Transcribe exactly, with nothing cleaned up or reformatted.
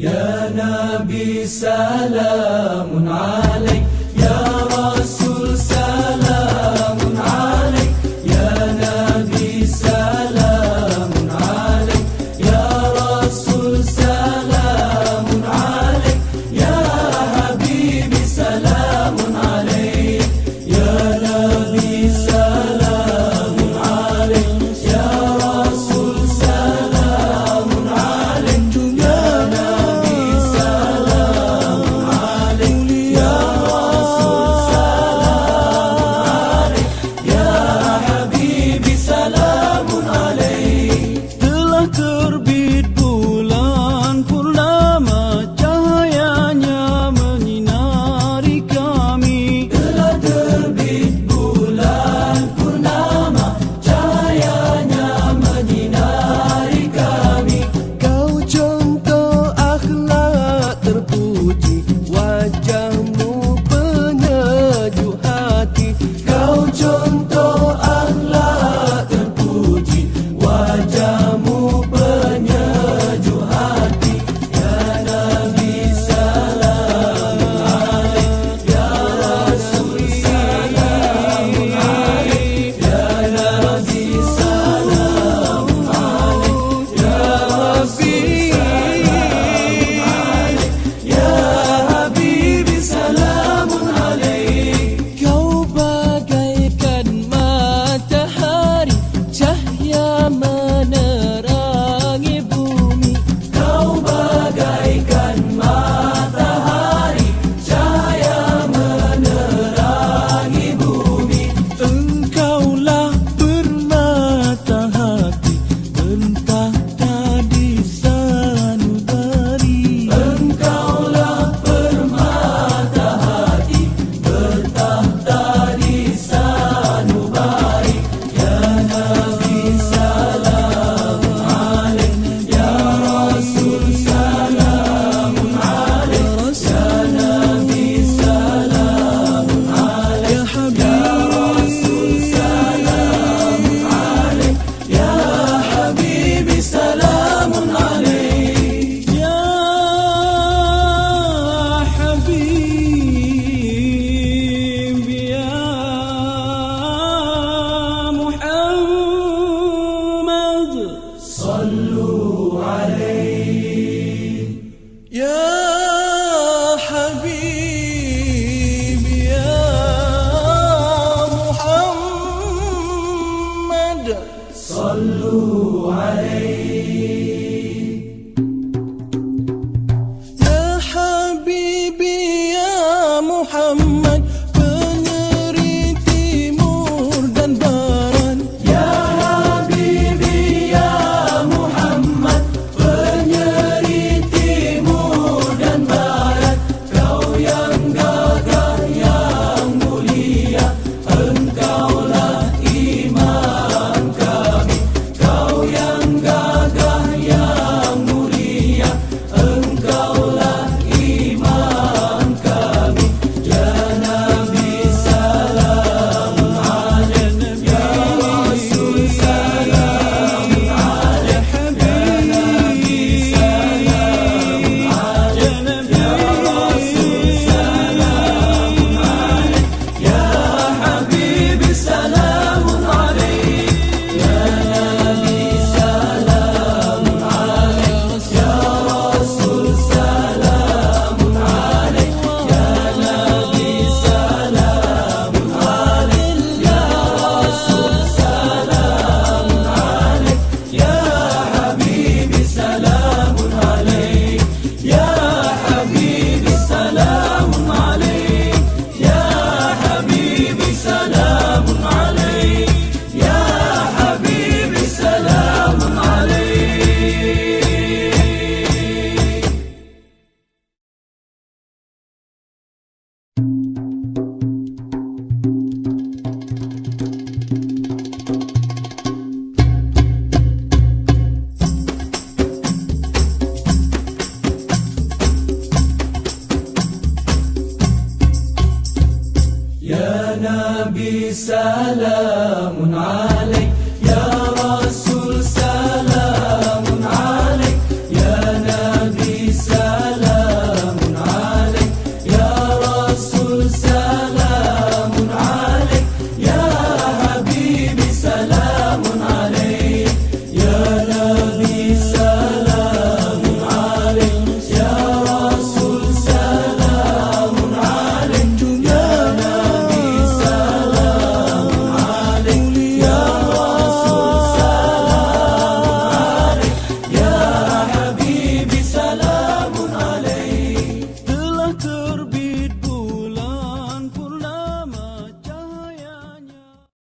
Ya Nabi, salamun alaik. Ya Rasul, salamun alaik. Ya Nabi, salamun alaik. Ya Rasul, salamun alaik. Ya Habibi, salamun alaik. Ya Nabi, salamun alaik. Ya Rasul, salamun alaik. Ya Nabi, salamun alaik. Ya Rasul, salamun alaik. Ya Habibi, salamun alaik. Telah terbit bulan purnama, cahayanya menyinari kami. Telah terbit bulan purnama, cahayanya menyinari kami. Kau contoh akhlak terpuji, wajahmu penyejuk hati. Kau contoh akhlak terpuji, wajahmu penyejuk hati. Ya Nabi, salamun alaik. Ya Rasul, salamun alaik. Ya Nabi, salamun alaik. Ya Rasul, salamun alaik. Ya Habibi, salamun alaik. Kau bagaikan matahari, cahaya menerangi bumi. Kau bagaikan matahari, cahaya menerangi bumi. Engkaulah permata hati, bertakhta di sanubari. Engkaulah permata hati, bertakhta di sanubari. Ya Nabi, salamun alaik. Ya Rasul, salamun alaik. Ya Nabi, salamun alaik. Ya Rasul, salamun alaik. Ya Habibi, salamun alaik. Ya Habibi, ya Muhammad, sallu alaih. Ya Habibi, ya Muhammad, sallu alaih. Ya Habibi, ya Muhammad, penyeri timur dan barat. Ya Habibi, ya Muhammad, penyeri timur dan barat. Kau yang gagah, yang mulia, Engkaulah imam kami. Kau yang gagah, yang mulia, Engkaulah imam kami. Ya Nabi, salamun alaik. Ya Rasul, salamun alaik. Ya Nabi, salamun alaik. Ya Rasul, salamun alaik. Ya Habibi, salamun alaik. Ya Nabi, salamun alaik. Ya Rasul, salamun alaik. Ya Nabi, salamun alaik. Ya Rasul, salamun alaik. Ya Habibi, salamun alaik. Ya Habibi, salamun alaik. Ya Habibi, salamun alaik. Ya Habibi, salamun alaik. Ya Nabi, salamun alaik.